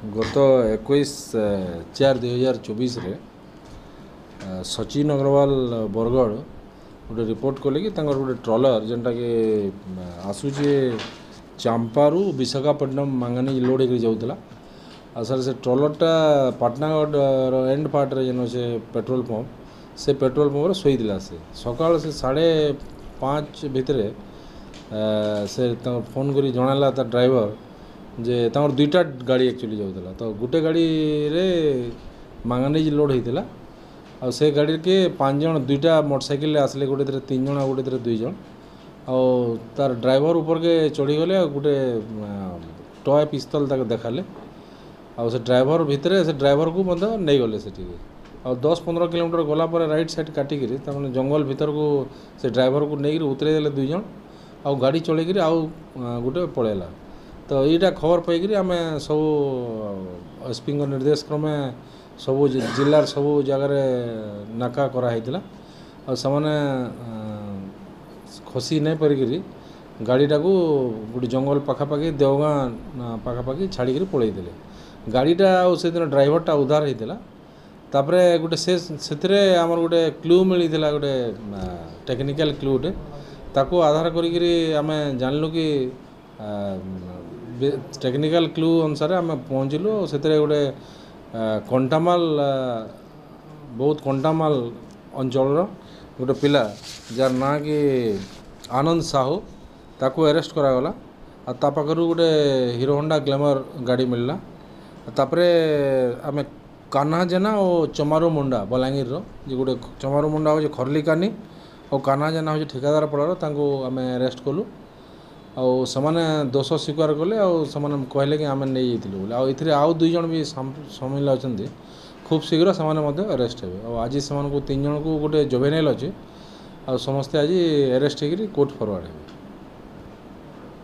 ଗତ 21/4/2024ରେ ସଚିନ ଅଗ୍ରୱାଲ, ବରଗଡ଼, ଗୋଟେ ରିପୋର୍ଟ କଲେ କି ତାଙ୍କର ଗୋଟେ ଟ୍ରଲର, ଯେନ୍ଟାକି ଆସୁଛେ ଚାମ୍ପାରୁ ବିଶାଖାପଟ୍ଟନମ, ମାଙ୍ଗାନିଜ ଲୋଡ଼ ହେଇକରି ଯାଉଥିଲା। ଆଉ ସାର୍, ସେ ଟ୍ରଲରଟା ପାଟନାଗଡ଼ର ଏଣ୍ଡ ପାର୍ଟରେ ଯେନ୍ ଅଛେ ପେଟ୍ରୋଲ ପମ୍ପ, ସେ ପେଟ୍ରୋଲ ପମ୍ପରେ ଶୋଇଥିଲା। ସେ ସକାଳ ସେ 5:30 ଭିତରେ ସେ ତାଙ୍କ ଫୋନ୍ କରି ଜଣାଲା ତା ଡ୍ରାଇଭର ଯେ ତାଙ୍କର ଦୁଇଟା ଗାଡ଼ି ଆକ୍ଚୁଆଲି ଯାଉଥିଲା, ତ ଗୋଟେ ଗାଡ଼ିରେ ମାଙ୍ଗାନିଜ ଲୋଡ଼ ହେଇଥିଲା। ଆଉ ସେ ଗାଡ଼ିକେ ପାଞ୍ଚ ଜଣ ଦୁଇଟା ମୋଟରସାଇକେଲରେ ଆସିଲେ, ଗୋଟେଥିରେ ତିନି ଜଣ ଆଉ ଗୋଟେଥିରେ ଦୁଇ ଜଣ। ଆଉ ତାର ଡ୍ରାଇଭର ଉପରକେ ଚଢ଼ିଗଲେ ଆଉ ଗୋଟେ ଟୟ ପିସ୍ତଲ ତାକୁ ଦେଖାଲେ ଆଉ ସେ ଡ୍ରାଇଭର ଭିତରେ ସେ ଡ୍ରାଇଭରକୁ ମଧ୍ୟ ନେଇଗଲେ ସେଠିକି। ଆଉ 10-15 କିଲୋମିଟର ଗଲା ପରେ ରାଇଟ୍ ସାଇଡ଼୍ କାଟିକିରି ତାମାନେ ଜଙ୍ଗଲ ଭିତରକୁ ସେ ଡ୍ରାଇଭରକୁ ନେଇକିରି ଉତରେଇ ଦେଲେ ଦୁଇ ଜଣ ଆଉ ଗାଡ଼ି ଚଲେଇକିରି ଆଉ ଗୋଟେ ପଳେଇଲା। ତ ଏଇଟା ଖବର ପାଇକିରି ଆମେ ସବୁ ଏସ୍ପିଙ୍କ ନିର୍ଦ୍ଦେଶ କ୍ରମେ ସବୁ ଜିଲ୍ଲାର ସବୁ ଜାଗାରେ ନାକା କରାହେଇଥିଲା। ଆଉ ସେମାନେ ଖସି ନାଇଁ ପାରିକିରି ଗାଡ଼ିଟାକୁ ଗୋଟେ ଜଙ୍ଗଲ ପାଖାପାଖି, ଦେଓଗାଁ ପାଖାପାଖି ଛାଡ଼ିକିରି ପଳେଇଥିଲେ ଗାଡ଼ିଟା। ଆଉ ସେଦିନ ଡ୍ରାଇଭରଟା ଉଦ୍ଧାର ହେଇଥିଲା। ତାପରେ ଗୋଟେ ସେ ସେଥିରେ ଆମର ଗୋଟେ କ୍ଲୁ ମିଳିଥିଲା, ଗୋଟେ ଟେକ୍ନିକାଲ କ୍ଲୁଟେ। ତାକୁ ଆଧାର କରିକିରି ଆମେ ଜାଣିଲୁ କି ଟେକ୍ନିକାଲ କ୍ଲୁ ଅନୁସାରେ ଆମେ ପହଞ୍ଚିଲୁ। ସେଥିରେ ଗୋଟେ କଣ୍ଟାମାଲ, ବହୁତ କଣ୍ଟାମାଲ ଅଞ୍ଚଳର ଗୋଟେ ପିଲା, ଯାର ନାଁ କି ଆନନ୍ଦ ସାହୁ, ତାକୁ ଆରେଷ୍ଟ କରାଗଲା। ଆଉ ତା ପାଖରୁ ଗୋଟେ ହିରୋ ହୋଣ୍ଡା ଗ୍ଲାମର ଗାଡ଼ି ମିଳିଲା। ତାପରେ ଆମେ କାହ୍ନା ଜେନା ଓ ଚମାରୁ ମୁଣ୍ଡା, ବଲାଙ୍ଗୀରର, ଯେ ଗୋଟେ ଚମାରୁ ମୁଣ୍ଡା ହେଉଛି ଖର୍ଲିକାନି ଆଉ କାହ୍ନା ଜେନା ହେଉଛି ଠିକାଦାର ପଡ଼ାର, ତାଙ୍କୁ ଆମେ ଆରେଷ୍ଟ କଲୁ। ଆଉ ସେମାନେ ଦୋଷ ସ୍ୱୀକାର କଲେ ଆଉ ସେମାନେ କହିଲେ କି ଆମେ ନେଇଯାଇଥିଲୁ ବୋଲି। ଆଉ ଏଥିରେ ଆଉ ଦୁଇ ଜଣ ବି ସାମିଲ ଅଛନ୍ତି, ଖୁବ୍ ଶୀଘ୍ର ସେମାନେ ମଧ୍ୟ ଆରେଷ୍ଟ ହେବେ। ଆଉ ଆଜି ସେମାନଙ୍କୁ ତିନି ଜଣଙ୍କୁ, ଗୋଟେ ଜୁଭେନାଇଲ୍ ଅଛି, ଆଉ ସମସ୍ତେ ଆଜି ଆରେଷ୍ଟ ହେଇକିରି କୋର୍ଟ ଫରୱାର୍ଡ଼ ହେବେ।